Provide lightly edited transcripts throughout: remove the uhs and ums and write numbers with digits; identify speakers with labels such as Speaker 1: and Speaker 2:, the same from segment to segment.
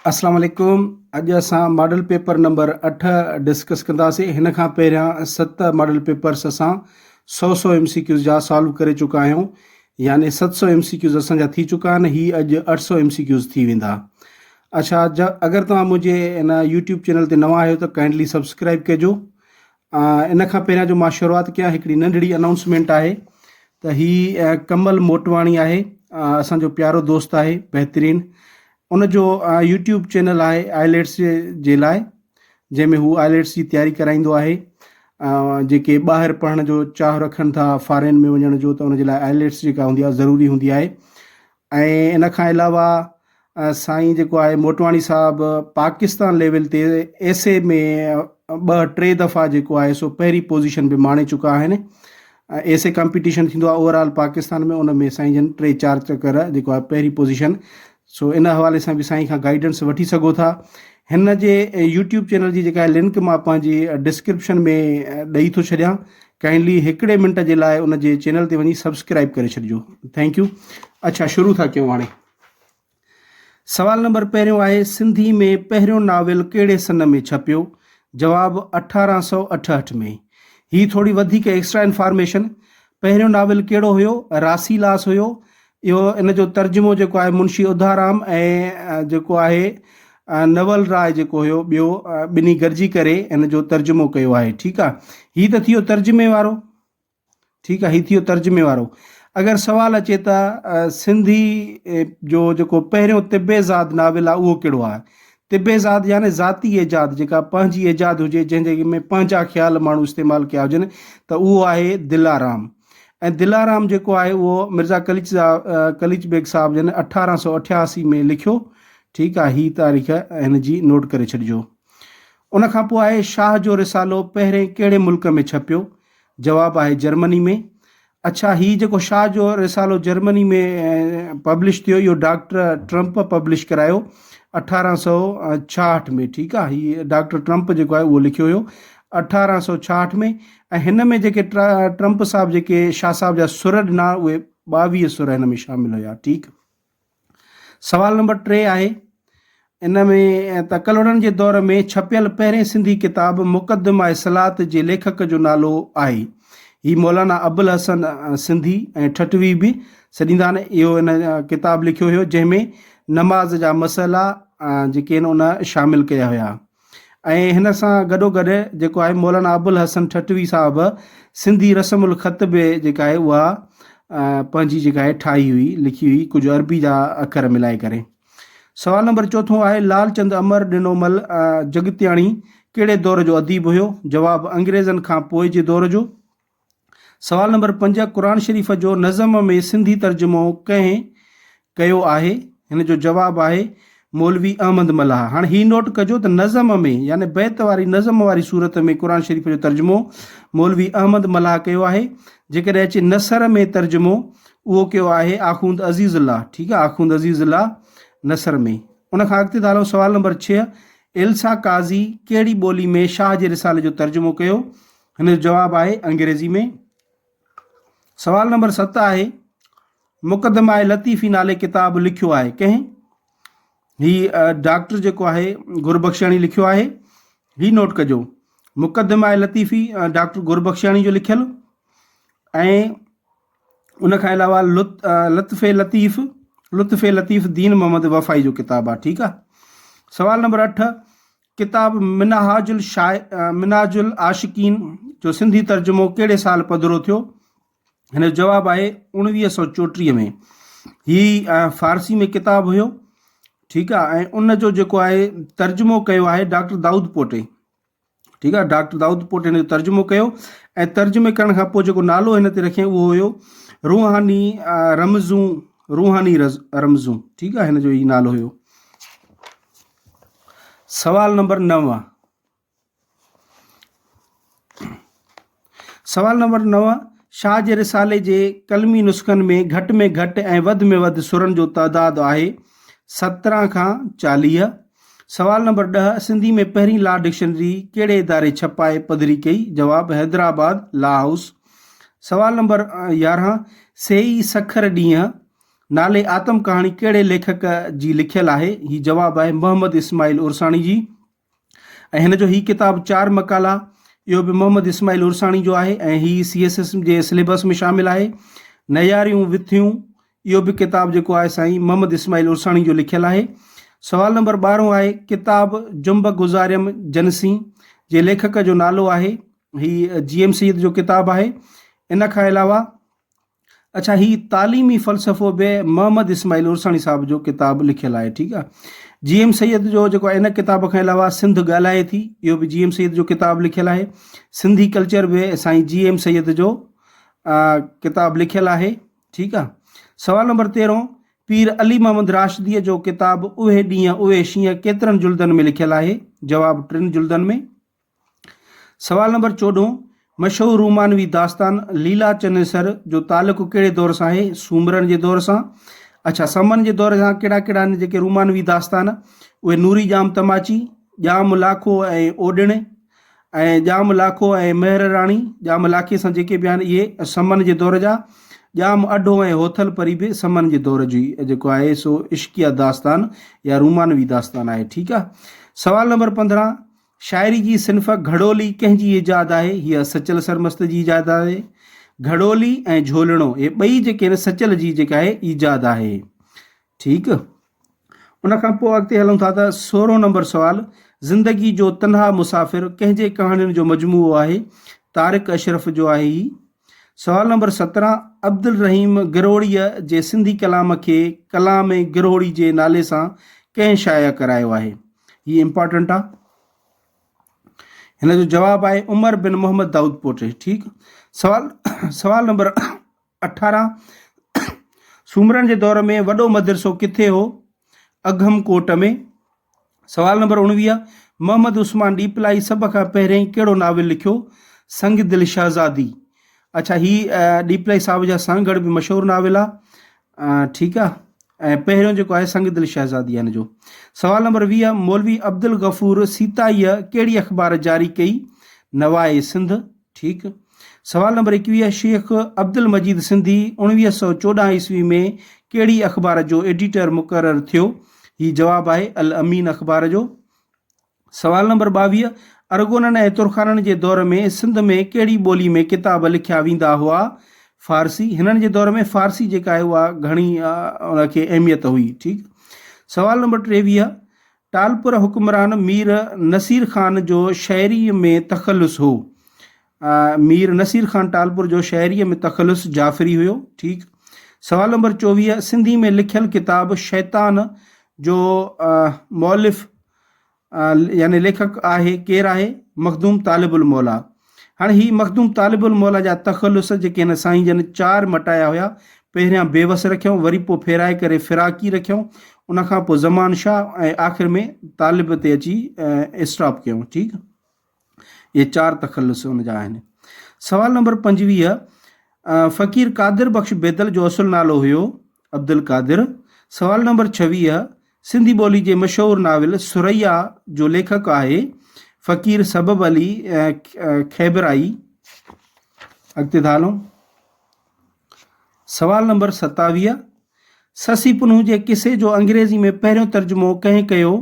Speaker 1: اسلام عليڪم اڄ اسان ماڊل پيپر نمبر اٺ ڊسڪس ڪنداسين هن کان پهريان ست ماڊل پيپرس اسان سو سو ايم سي ڪيوز جا سالو ڪري چڪا آهيون يعني ست سو ايم سي ڪيوز اسان جا ٿي چڪا آهن هي اڄ اٺ سو ايم سي ڪيوز ٿي ويندا اڇا اگر توهان منهنجي هن يوٽيوب چينل تي نوان آهيو ته ڪائنڊلي سبسڪرائب ڪجو ان کان پهريان جو مان شروعات ڪيان هڪڙي ننڍڙي انائونسمينٽ آهي ته هي ڪمل موٽواڻي آهي اسان جو پيارو دوست آهي بهترين ان جو يوٽيوب چينل آهي آئليٽس جي لاء جنهن ۾ هو آئليٽس جي تياري ڪرائيندو آهي جيڪي ٻاهر پڙهڻ جو چاهه رکن ٿا فارين ۾ وڃڻ جو ته ان جي لاء آئليٽس جيڪا هوندي آهي ضروري هوندي آهي ۽ ان کان علاوه سائين جيڪو آهي موٽواڻي صاحب پاڪستان ليول تي ايس اي ۾ ٻه ٽي دفعا جيڪو آهي سو پهرين پوزيشن به ماڻي چڪا آهن ايس اي ڪمپيٽيشن ٿيندو آهي اوور آل پاڪستان ۾ ان ۾ سائين جن ٽي چار چڪر جيڪو آهي پهرين پوزيشن سو ان حوالي سان به سائين کان گائيڊنس وٺي سگهو ٿا هن جي يوٽيوب چينل جي جيڪا لنڪ مان پنهنجي ڊسڪرپشن ۾ ڏئي ٿو ڇڏيان ڪائنڊلي هڪڙي منٽ جي لاء ان جي چينل تي وڃي سبسڪرائب ڪري ڇڏجو thank you اڇا شروع ٿا ڪيون هاڻي سوال نمبر پهريون آهي سنڌي ۾ پهريون ناول ڪهڙي سن ۾ ڇپيو جواب 1868 ۾ هي ٿوري وڌيڪ ايڪسٽرا انفارميشن پهريون ناول ڪهڙو هيو راسيلاس هيو اهو ان جو ترجمو جيڪو آهي منشي اڌارام ۽ جيڪو آهي نول راء جيڪو هيو ٻيو ٻنهي گڏجي ڪري ان جو ترجمو ڪيو آهي ٺيڪ آهي هي ته ٿيو ترجمي وارو ٺيڪ آهي هي ٿيو ترجمي وارو اگر سوال اچي ته سنڌي جو جيڪو پهريون طب زاد ناول آهي اهو ڪهڙو آهي طب زاد يعني ذاتي ايجاد جيڪا پنهنجي ايجاد هجي جنهن جي ۾ پنهنجا خيال ماڻهو استعمال ڪيا هجن ته اهو آهي دلارام ۽ دلارام جيڪو آهي اهو مرزا قليچ قليچ بيگ صاحب جن 1888 ۾ لکيو ٺيڪ آهي هي تاريخ هن جي نوٽ ڪري ڇڏجو ان کان پوء آهي شاهه جو رسالو پهرين ڪهڙي ملڪ ۾ ڇپيو جواب آهي جرمني ۾ اڇا هي جيڪو شاهه جو رسالو جرمني ۾ پبلش ٿيو اهو ڊاڪٽر ٽرمپ پبلش ڪرايو 1866 ۾ ٺيڪ آهي هي ڊاڪٽر ٽرمپ جيڪو آهي اهو لکيو هيو 1866 ۾ ۽ هن ۾ جيڪي ٽرمپ صاحب جيڪي شاهه صاحب جا سر ڏنا اهي 22 سر هن ۾ شامل هيا ٺيڪ سوال نمبر 3 آهي ان ۾ ته ڪلهوڙن جي دور ۾ ڇپيل پهرين سنڌي ڪتاب مقدمه صلات جي ليکڪ جو نالو آهي هي مولانا ابوالحسن سنڌي ۽ ٺٽوي به سڏيندا آهن اهو ان ڪتاب لکيو هيو جنهن ۾ نماز جا مسئلا جيڪي آهن ان شامل ڪيا هيا ۽ هن سان گڏوگڏ جيڪو آهي مولانا ابوالحسن ٺٽوي صاحب سنڌي رسم الخط به جيڪا آهي اها پنهنجي جيڪا آهي ٺاهي هئي لکي هئي ڪجهه عربي جا اکر ملائي ڪري. سوال نمبر چوٿون آهي لال چند امر ڏنومل جڳتياڻي ڪهڙي دور جو اديب هيو؟ جواب انگريزن کان پوء جي دور جو. سوال نمبر پنج، قرآن شريف جو نظم ۾ سنڌي ترجمو ڪنهن ڪيو آهي؟ هن جو جواب آهي مولوي احمد ملاح. هاڻ هي نوٽ ڪجو ته نظم ۾ يعني بيت واري نظم واري صورت ۾ قرآن شريف جو ترجمو مولوي احمد ملاح ڪيو آهي. جيڪڏهن اچي نثر ۾ ترجمو اهو ڪيو آهي آخوند عزيز الله ٺيڪ آهي آخوند عزيز الله نثر ۾. ان کان اڳتي ٿا هلون سوال نمبر ڇهه، ايلسا قاضي ڪهڙي ٻولي ۾ شاهه جي رسالي جو ترجمو ڪيو؟ هن جو جواب آهي انگريزي ۾. سوال نمبر ست آهي مقدمه لطيفي نالي ڪتاب لکيو آهي ڪنهن؟ هي ڊاڪٽر جيڪو آهي گربخشاڻي لکيو آهي. هي نوٽ ڪجو مقدمه لطيفي ڊاڪٽر گربخشاڻي جو لکيل ۽ ان کان علاوه لطف لطيف لطف لطيف دين محمد وفائي جو ڪتاب آهي ٺيڪ آهي. سوال نمبر اٺ ڪتاب منهاج منهاج العاشقين جو سنڌي ترجمو ڪهڙي سال پڌرو ٿيو؟ هن جو جواب آهي 1934 ۾. هي فارسي ۾ ڪتاب هيو ٺيڪ آهي ۽ ان جو جيڪو آهي ترجمو ڪيو آهي ڊاڪٽر دائود پوٽي ٺيڪ آهي ڊاڪٽر دائود پوٽي هن جو ترجمو ڪيو ۽ ترجمي ڪرڻ کان پوء جيڪو نالو هن تي رکيائين اهو هيو روحاني رمزون روحاني رمزون ٺيڪ آهي هن جو هي نالو هيو سوال نمبر نو سوال نمبر نو شاهه جي رسالي جي قلمي نسخن ۾ گهٽ ۾ گهٽ ۽ وڌ ۾ وڌ سرن جو تعداد آهي 17 کان 40 سوال نمبر 10 سنڌي ۾ پهرين لا ڊڪشنري ڪهڙي اداري ڇپائي پڌري ڪئي جواب حيدرآباد لا هائوس سوال نمبر 11 سيئي سکر ڏينهن نالي آتم ڪهاڻي ڪهڙي ليکڪ جي لکيل آهي؟ هي جواب آهي محمد اسماعيل عرساڻي جي ۽ هن جو هي ڪتاب چار مقالا اهو به محمد اسماعيل عرساڻي جو آهي ۽ هي سي ايس ايس جي سليبس ۾ شامل آهي. نياريون وٿيون اهو به ڪتاب جيڪو آهي سائين محمد اسماعيل عرساڻي جو لکيل آهي. سوال نمبر ٻارهون آهي ڪتاب جنب گذاريم جنسين جي ليکڪ جو نالو آهي. هي جي ايم سيد جو ڪتاب آهي. ان کان علاوه اڇا هي تعليمي فلسفو به محمد اسماعيل عرساڻي صاحب جو ڪتاب لکيل آهي ٺيڪ آ جي ايم سيد جو جيڪو ان ڪتاب کان علاوه سنڌ ڳالهائي ٿي اهو به جي ايم سيد جو ڪتاب لکيل آهي سنڌي ڪلچر به سائين جي ايم سيد جو ڪتاب لکيل آهي ٺيڪ آ سوال نمبر 13 پير علي محمد راشديء جو ڪتاب اهي ڏينهن اهي شينهن ڪيترن جلدن ۾ لکيل آهي جواب ٽن جلدن ۾ سوال نمبر چوڏهون، مشهور رومانوي داستان ليلا چنيسر جو تعلق ڪهڙي دور سان آهي؟ سومرن جي دور سان. اڇا سمن جي دور سان ڪهڙا ڪهڙا آهن جيڪي رومانوي داستان؟ اهي نوري ڄام تماچي، ڄام لاکو ۽ اوڏڻ ۽ ڄام لاکو ۽ مهر راڻي، ڄام لاکي سان جيڪي به آهن اهي سمن جي دور جا، ڄام اڍو ۽ هوٿل پري به سمن جي دور جي جيڪو آهي سو عشقيه داستان يا رومانوي داستان آهي ٺيڪ آهي. سوال نمبر 15 شاعري جي صنف گهڙولي ڪنهن جي ايجاد آهي؟ هيء سچل سرمست جي ايجاد آهي. گهڙولي ۽ جهولڻو اهي ٻئي جيڪي آهن سچل جي جيڪا آهي ايجاد آهي. ٺيڪ. ان کان پوء اڳتي هلون ٿا ته سورهون نمبر سوال زندگي جو تنها مسافر ڪنهن جي ڪهاڻين جو مجموعو آهي؟ طارق اشرف جو آهي هي. سوال نمبر 17 عبدالرحيم گروهڙيء جي سنڌي ڪلام کي ڪلام گروهڙي جي نالي سان ڪنهن شايع ڪرايو آهي؟ هي امپارٽنٽ آ. هن جو جواب آهي عمر بن محمد دائود پوٽي. ٺيڪ. سوال سوال نمبر 18 سومرن جي دور ۾ وڏو مدرسو ڪٿي هو؟ اگهم ڪوٽ ۾. سوال نمبر 19 محمد عثمان ڏيپلائي سڀ کان پهرين ڪهڙو ناول لکيو؟ سنگ دل شهزادي. اڇا هي ڏيپلائي صاحب جا سانگهڙ به مشهور ناول آ. ٺيڪ آ ۽ پهريون جيڪو آهي سنگ دل شهزادي هن جو. سوال نمبر 20 مولوي عبدالغفور سيتائيء ڪهڙي اخبار جاري ڪئي؟ نواء سنڌ. ٺيڪ. سوال نمبر 21 شيخ عبدالمجيد سنڌي 1914 عيسوي ۾ ڪهڙي اخبار جو ايڊيٽر مقرر ٿيو؟ هي جواب آهي الامين اخبار جو. سوال نمبر 22 ارغونن ۽ ترخانن جي دور ۾ سنڌ ۾ ڪهڙي ٻولي ۾ ڪتاب لکيا ويندا هئا؟ فارسي. هنن جي دور ۾ فارسي جيڪا آهي اها گهڻي ان کي اهميت هئي. ٺيڪ. سوال نمبر 23 ٽالپر حڪمران مير نصير خان جو شاعريء ۾ تخلص هو. مير نصير خان ٽالپر جو شاعريء ۾ تخلص جعفري هيو. ٺيڪ. سوال نمبر 24 سنڌي ۾ لکيل ڪتاب شيطان جو مؤلف يعني ليکڪ آهي ڪير آهي؟ مخدوم طالب الموليٰ. هاڻي هي مخدوم طالب الموليٰ جا تخلص جيڪي هن سائين جن چار مٽايا هيا، پهريان بيوس رکيائون، وري پوء ڦيرائي ڪري فراقي رکيائون، ان کان پوء زمان شاهه ۽ آخر ۾ طالب تي اچي اسٽاپ ڪيائون. ٺيڪ اهي چار تخلص ان جا آهن. سوال نمبر 25 فقير قادر بخش بيدل جو اصل نالو هيو عبدالقادر. سوال نمبر 26 سنڌي ٻولي جي مشهور ناول ثريا جو ليکڪ آهي فقير سبب علي خيبرائي. اڳتي ٿا هلون. سوال نمبر 27 سسي پنهون جي قصي جو انگريزي ۾ پهريون ترجمو ڪنهن ڪيو؟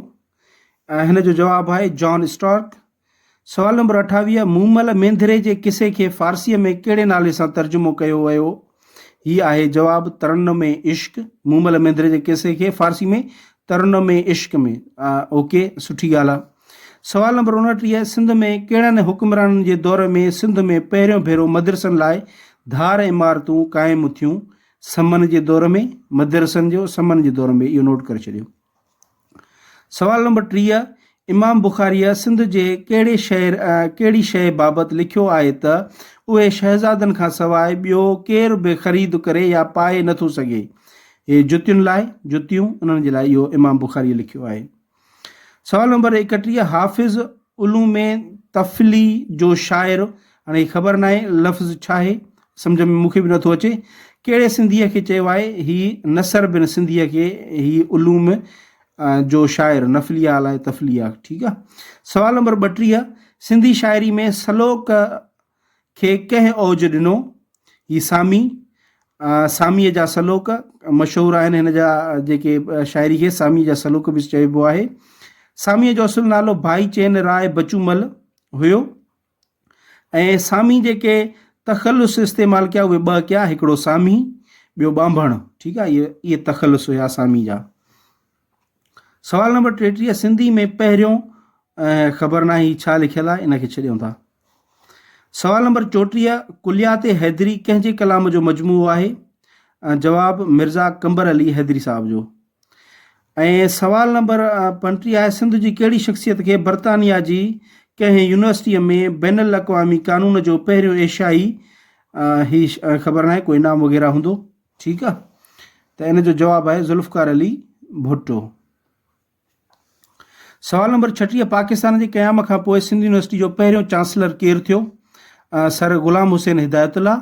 Speaker 1: هن جو جواب آهي جان اسٽارڪ. سوال نمبر 28 مومل مينڌري جي قصي کي فارسيء ۾ ڪهڙي نالي سان ترجمو ڪيو ويو؟ هي آهي جواب ترنم عشق. مومل مينڌري جي قصي کي فارسي ۾ ترنم عشق ۾. اوڪي سٺي ڳالهه آ. سوال نمبر 29 سنڌ ۾ ڪهڙن حڪمرانن جي دور ۾ سنڌ ۾ پهريون ڀيرو مدرسن لاء ڌار عمارتون قائم ٿيون؟ سمن جي دور ۾ مدرسن جو سمن جي دور ۾ اهو نوٽ ڪري ڇڏيو. سوال نمبر 30، امام بخاريء سنڌ جي ڪهڙي شهر ڪهڙي شيء بابت لکيو آهي ته اهي شهزادن کان سواء ٻيو ڪير به خريد ڪري يا پائي نه ٿو سگهي؟ هي جتين لاء، جتيون، انهن جي لاء اهو امام بخاريء لکيو آهي. سوال نمبر 31، حافظ علوم طفلي جو شاعر، هاڻي هي خبر ناهي لفظ ڇا آهي، سمجهه ۾ مون کي به نٿو اچي، ڪهڙي سنڌيء کي چيو آهي، هي نصر بن سنڌيء کي هي علوم جو شاعر نفلي آ الائي طفلي آ، ٺيڪ آ. سوال نمبر 32، سنڌي شاعري ۾ سلوڪ کي ڪنهن اوج ڏنو؟ هي سامي. ساميء جا سلوڪ مشهور آهن هن جا جيڪي شاعري کي ساميء جا سلوڪ به چئبو آهي. ساميء جو اصل نالو ڀائي چين راء بچومل هيو ۽ سامي جيڪي تخلص استعمال ڪيا اهي ٻه ڪيا هڪڙو سامي ٻيو ٻانڀڻ ٺيڪ آهي اهي تخلص هيا سامي جا. سوال نمبر 33 سنڌي ۾ پهريون خبر ناهي هي ڇا لکيل آهي ان کي ڇڏيون ٿا. سوال نمبر 34 ڪليات حيدري ڪنهن جي ڪلام جو مجموعو آهي؟ جواب مرزا قمبر علي حيدري صاحب جو. ۽ سوال نمبر 35 آهي سنڌ جي ڪهڙي شخصيت کي برطانيا جي ڪنهن يونيورسٽيء ۾ بين الاقوامي قانون جو پهريون ايشيائي هي خبر ناهي ڪو انعام وغيره هوندو ٺيڪ آ ته ان جو جواب آهي ذوالفقار علي ڀٽو. سوال نمبر 36 پاڪستان جي قيام کان پوء سنڌ يونيورسٽي جو پهريون چانسلر ڪير ٿيو؟ سر غلام حسين هدايت الله.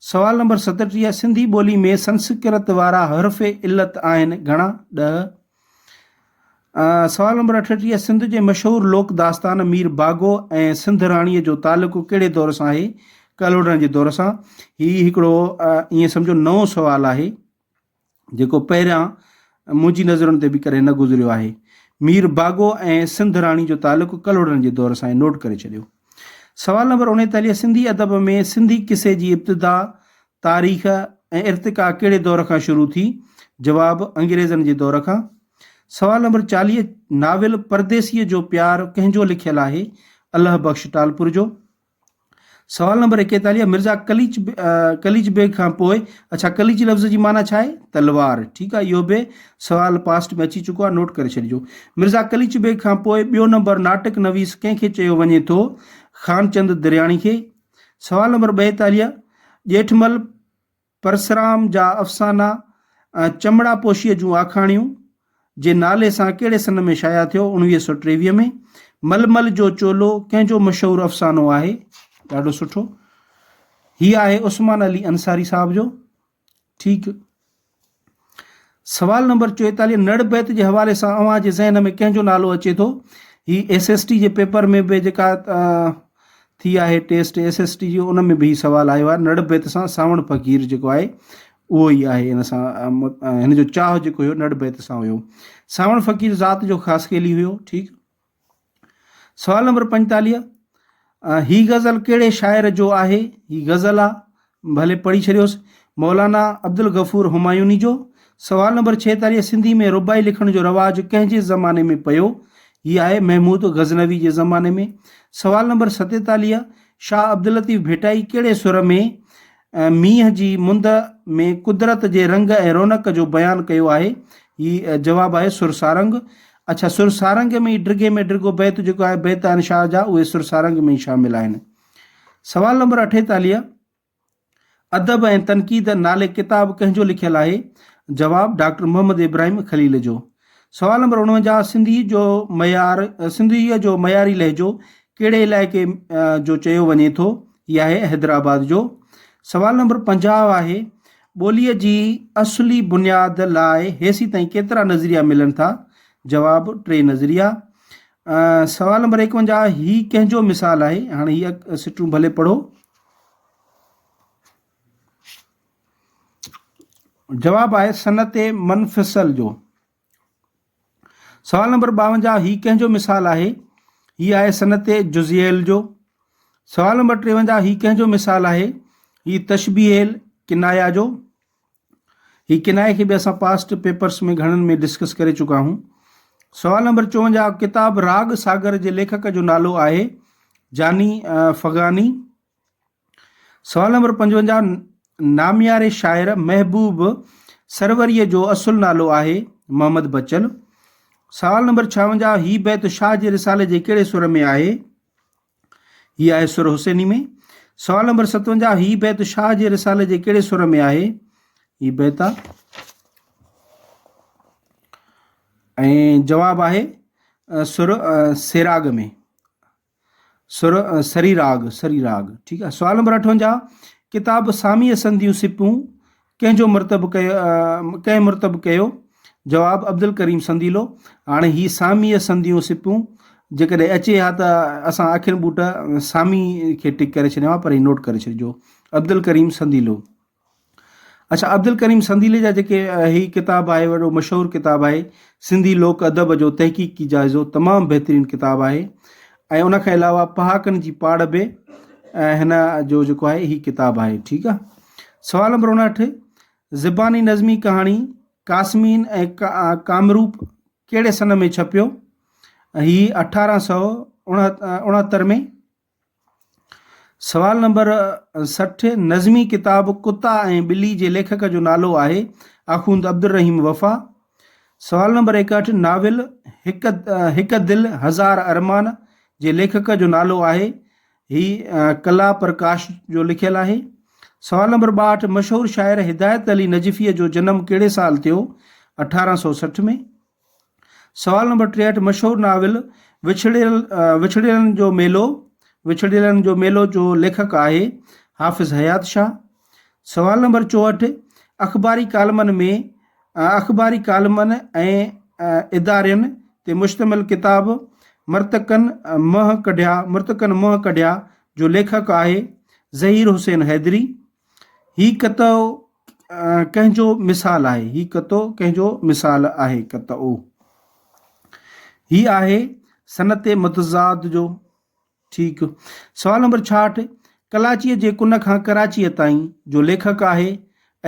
Speaker 1: سوال نمبر 37 سنڌي ٻولي ۾ سنسڪرت وارا حرف علت آهن گهڻا؟ 10. سوال نمبر 38 سنڌ جي مشهور لوڪ داستان مير باگو ۽ سنڌ راڻيء جو تعلق ڪهڙي دور سان آهي؟ ڪلهوڙن جي دور سان. هي هڪڙو ائين سمجهو نئون سوال آهي جيڪو پهريان منهنجي نظرن تي به ڪڏهن نه گذريو آهي. مير باگو ۽ سنڌ راڻي جو تعلق ڪلهوڙن جي دور سان آهي نوٽ ڪري ڇڏيو. سوال نمبر 39 سنڌي ادب ۾ سنڌي قصي جي ابتدا تاريخ ۽ ارتقا ڪهڙي دور کان شروع ٿي؟ جواب، انگريزن جي دور کان. سوال نمبر 40 ناول پرديسيء جو پيار ڪنهن جو لکيل آهي؟ الهه بخش ٽالپر جو. سوال نمبر 41 مرزا قليچ قليچ بيگ کان پوء اڇا قليچ لفظ جي معنيٰ ڇا آهي؟ تلوار. ٺيڪ آهي اهو به سوال پاسٽ ۾ اچي چڪو آهي نوٽ ڪري ڇڏجو. مرزا قليچ بيگ کان پوء ٻيو نمبر ناٽڪ نويس ڪنهن کي چيو وڃي ٿو؟ خانچند درياڻي کي. سوال نمبر 42، ڄيٺمل پرسرام جا افسانا چمڙا پوشيء جون آکاڻيون جي نالي سان ڪهڙي سن ۾ شايع ٿيو؟ 1923 ۾. ململ جو چولو ڪنهن جو مشهور افسانو آهي؟ ڏاڍو سٺو. هي آهي عثمان علي انصاري صاحب جو. ٺيڪ. سوال نمبر 44 نڙ بيت جي حوالي سان اوهان جي ذهن ۾ ڪنهن جو نالو اچي ٿو؟ هي ايس ايس ٽي جي پيپر ۾ به جيڪا ٿي آهي ٽيسٽ ايس ايس ٽي جي ان ۾ به هي سوال آيو آهي نڙ بيت سان سانوڻ فقير جيڪو آهي اهو ئي آهي ان سان هن جو چاهه جيڪو هيو نڙ بيت سان هيو سانوڻ فقير ذات جو خاصخيلي هيو ٺيڪ سوال نمبر 45 هي غزل ڪهڙي شاعر جو آهي؟ هي غزل آ ڀلي پڙهي ڇڏيوس مولانا عبدالغفور همايوني جو. سوال نمبر 46 سنڌي ۾ رباعي لکڻ جو رواج ڪنهن جي زماني ۾ پيو؟ هي آهي محمود غزنوي جي زماني ۾. سوال نمبر 47 شاهه عبداللطيف ڀٽائي ڪهڙي سر ۾ مينهن جي مند ۾ قدرت جي رنگ ۽ رونق جو بيان ڪيو آهي؟ هي جواب آهي سر سارنگ. اڇا سر سارنگ ۾ ئي ڊگهي ۾ ڊگهو بيت جيڪو آهي بيت آهن شاهه جا اهي سر سارنگ ۾ ئي شامل آهن. سوال نمبر 48 ادب ۽ تنقيد نالي ڪتاب ڪنهن جو لکيل آهي؟ جواب ڊاڪٽر محمد ابراهيم خليل جو. سوال نمبر 49 سنڌي جو معيار سنڌيء جو معياري لهجو ڪهڙي علائقي جو چيو وڃي ٿو؟ هي آهي حيدرآباد جو. سوال نمبر 50 آهي ٻوليء جي اصلي بنياد لاء هيسيتائين ڪيترا نظريا ملن ٿا؟ جواب، ٽي نظريا. سوال نمبر 51 هي ڪنهن جو مثال آهي؟ هاڻي هي سٽون ڀلي پڙهو. جواب آهي صنعت منفصل جو. سوال نمبر 52 هي ڪنهن جو مثال آهي؟ هي آهي صنعت جزيل جو. سوال نمبر 53 هي ڪنهن جو مثال آهي؟ هي تشبيهيل ڪنايا جو. هي ڪنايي کي به اسان پاسٽ پيپرس ۾ گهڻن ۾ ڊسڪس ڪري چڪا آهيون. سوال نمبر 54 ڪتاب راڳ ساگر جي ليکڪ جو نالو آهي جاني فغاني. سوال نمبر 55 نامياري شاعر محبوب سروريء جو اصل نالو آهي محمد بچل. سوال نمبر 56 هي بيت شاهه جي رسالي جي ڪهڙي سر ۾ آهي؟ هي آهي سر حسيني ۾. سوال نمبر 57 هي بيت شاهه جي رسالي جي ڪهڙي سر ۾ آهي؟ هي بيت آ ۽ جواب آهي سر سيراڳ ۾. سر سري راڳ سري راڳ ٺيڪ آ سوال نمبر 58 ڪتاب ساميء سنديون سپون ڪنهن جو مرتب ڪيو ڪنهن مرتب ڪيو جواب عبدالڪريم سنديلو هاڻي هي ساميء سنديون سپون جيڪڏهن اچي ها ته اسان اکين ٻوٽ سامي کي ٽڪ ڪري ڇڏيون ها پر هي نوٽ ڪري ڇڏجو عبدالڪريم سنديلو. اڇا عبدالڪريم سنديلي جا جيڪي هي ڪتاب آهي وڏو مشهور ڪتاب آهي سنڌي لوڪ ادب جو تحقيقي جائزو تمام بهترين ڪتاب آهي ۽ ان کان علاوه پهاڪن جي پاڙ به هن جو جيڪو آهي هي ڪتاب آهي ٺيڪ آهي سوال نمبر 59 زباني نظمي ڪهاڻي قاسمين ۽ ڪامروپ ڪهڙي سن ۾ ڇپيو هي 1869 ۾ سوال نمبر 60 نظمي ڪتاب ڪتا ۽ ٻلي جي ليکڪ جو نالو آهي آخوند عبدالرحيم وفا. سوال نمبر 61 ناول هڪ هڪ دل هزار ارمان جي ليکڪ جو نالو آهي هي ڪلا پرڪاش جو لکيل آهي. سوال نمبر 62 مشهور شاعر هدايت علي نجفيء جو جنم ڪهڙي سال ٿيو؟ 1860 ۾. سوال نمبر 63 مشهور ناول وڇڙيل وڇڙيلن جو ميلو وڇڙيلن جو ميلو جو ليکڪ آهي حافظ حيات شاهه. سوال نمبر 64 اخباري ڪالمن ۾ اخباري ڪالمن ۽ ادارين تي مشتمل ڪتاب مرتڪن منهن ڪڍيا مرتڪن منهن ڪڍيا جو ليکڪ آهي ظهير حسين حيدري. هي قطعو ڪنهن جو مثال آهي؟ هي قطعو ڪنهن جو مثال آهي؟ قطعو هي آهي صنعت متضاد جو. ٺيڪ. سوال نمبر 66 ڪلاچيء جي ڪن کان ڪراچيء تائين جو ليکڪ آهي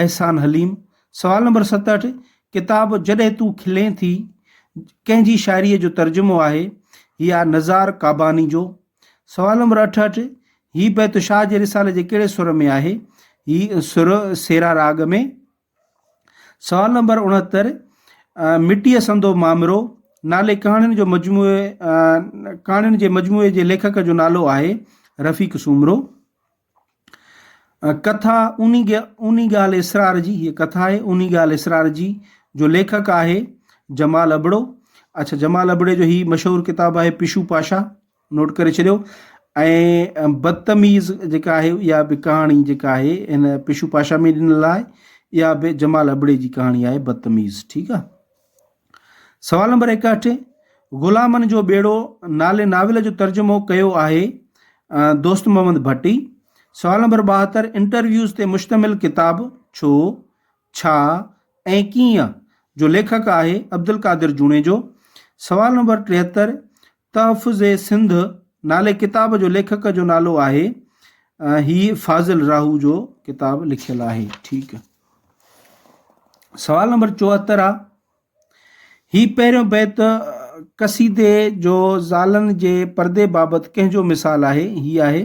Speaker 1: احسان حليم. سوال نمبر 67 ڪتاب جڏهن تون کلين ٿي ڪنهن جي شاعريء جو ترجمو آهي؟ هي آهي نزار قاباني جو. سوال نمبر 68، هي بيت شاهه جي رسالي جي ڪهڙي سر ۾ آهي؟ هي سر سيرا راڳ ۾. سوال نمبر 69، مٽيء سندو مامرو نالي ڪهاڻين جو مجموعي ڪهاڻين جي مجموعي جي ليکڪ جو نالو آهي رفيق سومرو. ڪٿا اوني اوني ڳالهه اسرار جي هيء ڪٿا آهي اوني ڳالهه اسرار جي جو ليکڪ آهي جمال ابڙو. اڇا جمال ابڙي جو هي مشهور ڪتاب آهي پشو پاشا نوٽ ڪري ڇڏيو ۽ بدتميز جيڪا آهي اها به ڪهاڻي جيڪا آهي هن پشو پاشا ۾ ڏنل آهي اها به جمال ابڙي جي ڪهاڻي آهي بدتميز ٺيڪ آهي. سوال نمبر 61 غلامن جو ٻيڙو نالي ناول جو ترجمو ڪيو آهي دوست محمد ڀٽي. سوال نمبر 72 انٽرويوز تي مشتمل ڪتاب ڇو، ڇا ۽ ڪيئن جو ليکڪ آهي عبدالقادر جوڻيجو. سوال نمبر 73 تحفظ سنڌ نالي ڪتاب جو ليکڪ جو نالو آهي هي فاضل راهو جو ڪتاب لکيل آهي. ٺيڪ. سوال نمبر 74 آ هي پهريون بيت قصيدي جو زالن جي پردي بابت ڪنهن جو مثال آهي؟ هي آهي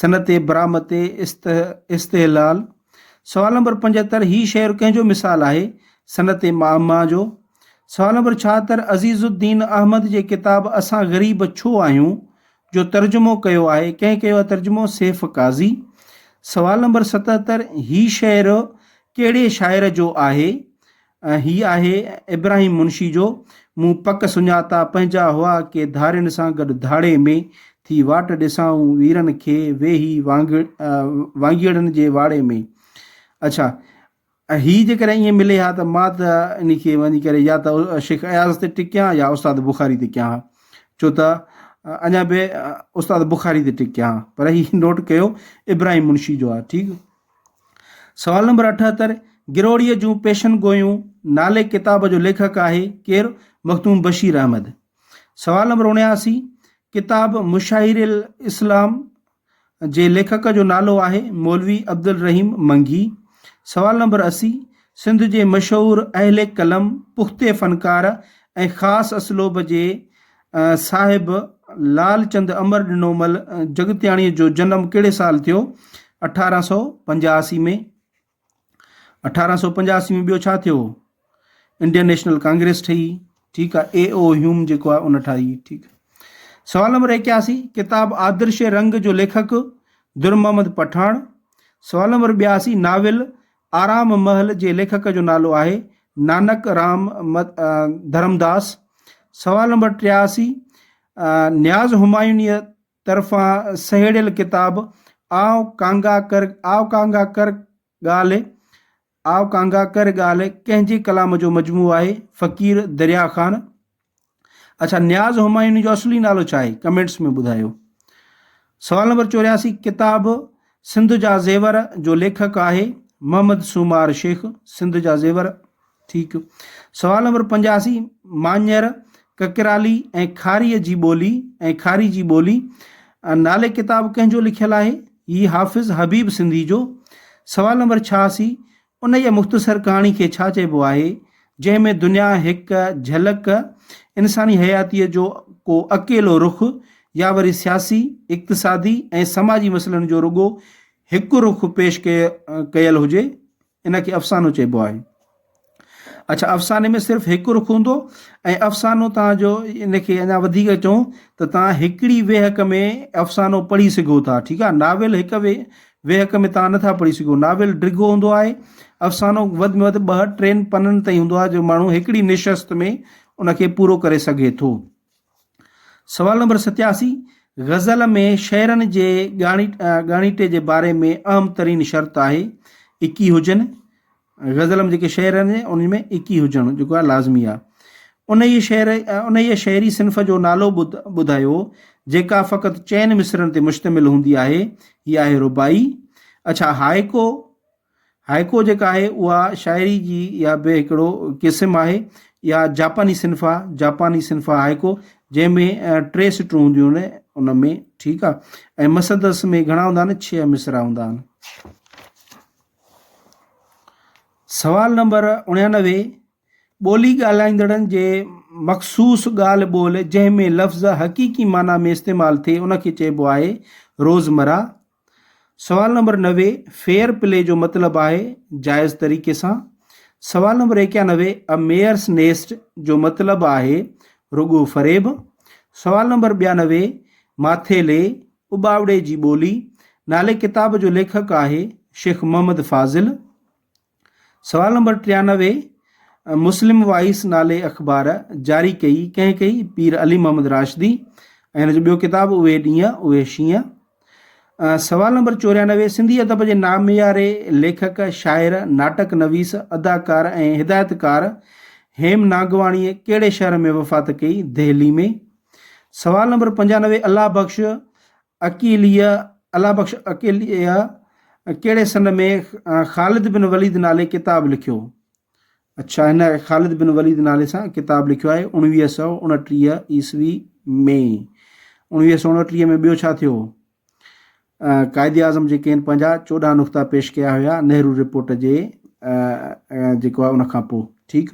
Speaker 1: صنعت برآمد استهلال. سوال نمبر 75 هي شعر ڪنهن جو مثال آهي؟ صنعت معما جو. سوال نمبر 76 عزيز الدين احمد جي ڪتاب اسان غريب ڇو آهيون جو ترجمو ڪيو آهي؟ ڪنهن ڪيو آهي ترجمو؟ سيف قاضي. سوال نمبر 77 هي شعر ڪهڙي شاعر جو آهي؟ هي آهي ابراهيم منشي جو. مون پڪ سڃاتا پنهنجا هئا ڪي ڌارين سان گڏ ڌاڙي ۾، ٿي واٽ ڏسائون ويرن کي ويهي وانگيئڙن جي واڙي ۾. اڇا هي جيڪڏهن ائين ملي ها ته مان ته ان کي وڃي ڪري يا ته شيخ اياز تي ٽڪيان يا استاد بخاري تي ڪيان ها ڇو ته اڃا به استاد بخاري تي ٽڪيان ها پر هي نوٽ ڪيو ابراهيم منشي جو آهي ٺيڪ. سوال نمبر 78 گروڙيء جون پيشن گويون نالي ڪتاب جو ليکڪ آهي ڪير؟ مخدوم بشير احمد. سوال نمبر 79 ڪتاب مشاهير الاسلام جي ليکڪ جو نالو آهي مولوي عبدالرحيم منگي. سوال نمبر 80 سنڌ جي مشهور اهل قلم، پختي فنڪار ۽ خاص اسلوب جي صاحب لال چند امر ڏنومل جڳتياڻيء جو جنم ڪهڙي سال ٿيو؟ 1885 ۾. 1885 ۾ ٻيو ڇا ٿيو؟ انڊين نيشنل ڪانگريس ٺهي، ٺيڪ آ، اي او هيوم جيڪو آ ان ٺاهي، ٺيڪ. سوال نمبر 81 ڪتاب آدرش رنگ جو ليکڪ در محمد پٺاڻ. سوال نمبر 82 ناول آرام محل جي ليکڪ جو نالو آهي نانڪ رام ڌرمداس. سوال نمبر 83 نياز همايونيء طرفان سهيڙيل ڪتاب آء ڪانگا ڪر آء ڪانگا ڪر ڳالهه آء ڪانگا ڪر ڳالهه ڪنهن جي ڪلام جو مجموعو آهي؟ فقير دريا خان. اڇا نياز همايوني جو اصلي نالو ڇا آهي؟ ڪمينٽس ۾ ٻڌايو. سوال نمبر 84 ڪتاب سنڌ جا زيور جو ليکڪ آهي محمد سومار شيخ، سنڌ جا زيور، ٺيڪ. سوال نمبر 85، ماڃر، ڪڪرالي ۽ کاريء جي ٻولي ۽ کاري جي ٻولي نالي ڪتاب ڪنهن جو لکيل آهي؟ هي حافظ حبيب سنڌي جو. سوال نمبر 86، انهيء مختصر ڪهاڻي کي ڇا چئبو آهي، جنهن ۾ دنيا هڪ جهلڪ، انساني حياتيء جو ڪو اڪيلو رخ يا وري سياسي، اقتصادي ۽ سماجي مسئلن جو رڳو هڪ رخ پيش ڪيل هجي، ان کي افسانو چئبو آهي. اڇا افساني ۾ صرف هڪ رخ هوندو ۽ افسانو توهان جو ان کي اڃا وڌيڪ چئون ته توهان هڪڙي ويهڪ ۾ افسانو پڙهي سگهو ٿا ٺيڪ آهي ناول هڪ ويهڪ ۾ توهان نٿا پڙهي سگهو ناول ڊگهو هوندو آهي افسانو وڌ ۾ وڌ ٻه ٽين پنن تائين هوندو آهي جو ماڻهو هڪڙي نشست ۾ ان کي پورو ڪري سگهي ٿو. سوال نمبر 87، غزل ۾ شعرن جي ڳاڻيٽي جي باري ۾ اهم ترين شرط آهي اڪي هجن. غزل ۾ جيڪي شعر آهن انهن ۾ اڪي هجڻ جيڪو آهي لازمي آهي. انهيء شعر انهيء شعري صنف جو نالو ٻڌايو جيڪا فقط چئن مصرعن تي مشتمل هوندي آهي. هي آهي رباعي. اڇا هائيڪو هائيڪو جيڪا آهي اها شاعري جي اها به هڪڙو قسم آهي. اها جاپاني صنف آهي، جاپاني صنف آهي هائيڪو جنهن ۾ ٽي سٽون هونديون آهن ان ۾ ٺيڪ آهي ۽ مسدس ۾ گهڻا هوندا آهن ڇهه مصرع هوندا آهن. سوال نمبر 89 ٻولي ڳالهائيندڙن جي مخصوص ڳالهه ٻولهه جنهن ۾ لفظ حقيقي معنيٰ ۾ استعمال ٿئي ان کي چئبو آهي روزمره. سوال نمبر 90، فيئر پلي جو مطلب آهي جائز طريقي سان. سوال نمبر 91، ا ميئرس نيسٽ جو مطلب آهي رڳو فريب. سوال نمبر 92، ماٿيلي، اٻاوڙي جي ٻولي، نالي ڪتاب جو ليکڪ آهي شيخ محمد فاضل. سوال نمبر 93، مسلم وائيس نالي اخبار جاري ڪئي ڪنهن ڪئي؟ پير علي محمد راشدي ۽ هن جو ٻيو ڪتاب اهي ڏينهن اهي شينهن. سوال نمبر 94، سنڌي ادب جي نامياري ليکڪ، شاعر، ناٽڪ نويس، اداڪار ۽ هدايتڪار هيم ناگواڻيء ڪهڙي شهر ۾ وفات ڪئي؟ دهلي ۾. سوال نمبر 95، الله بخش عقيليء، الله بخش عقيليء ڪهڙي سن ۾ خالد بن وليد نالي ڪتاب لکيو؟ اڇا هن خالد بن وليد نالي سان ڪتاب لکيو آهي 1929 عيسوي ۾. 1929 ۾ ٻيو ڇا ٿيو؟ قائد اعظم جيڪي آهن پنهنجا 14 نقطا پيش ڪيا هيا نهرو رپورٽ جي جيڪو آهي ان کان پوء ٺيڪ.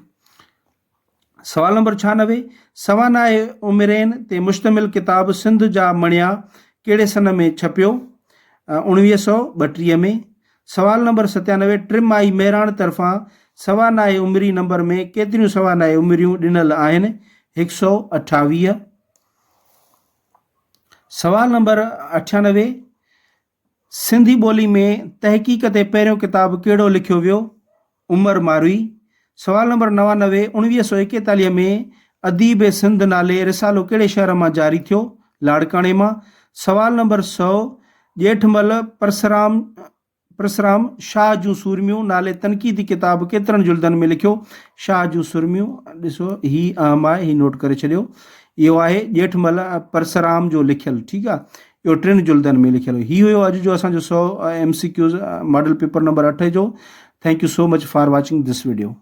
Speaker 1: سوال نمبر 96، سوانح عمرين تي مشتمل ڪتاب سنڌ جا مڻيا ڪهڙي سن ۾ ڇپيو؟ 1932 ۾. سوال نمبر 97، ٽماهي مهراڻ طرفان سوانح عمري نمبر ۾ ڪيتريون سوانح عمريون ڏنل آهن؟ 128. سوال نمبر 98، سنڌي ٻولي ۾ تحقيق تي پهريون ڪتاب ڪهڙو لکيو ويو؟ عمر ماروي. سوال نمبر 99، 1941 ۾ اديب سنڌ نالي رسالو ڪهڙي شهر مان جاري ٿيو؟ لاڙڪاڻي مان. سوال نمبر 100، ڄيٺمل پرسرام پرسرام شاهه جون سورميون نالي تنقيدي ڪتاب ڪيترن جلدن ۾ لکيو؟ شاهه جون سورميون ڏسو هي اهم آهي هي نوٽ ڪري ڇڏيو. اهو آهي ڄيٺمل پرسرام جو لکيل ٺيڪ آهي. اهو ٽن جلدن ۾ لکيل هو. هي هيو اڄ جو اسان جو 100 M C Qs model paper number 8 جو. Thank you so much for watching this video.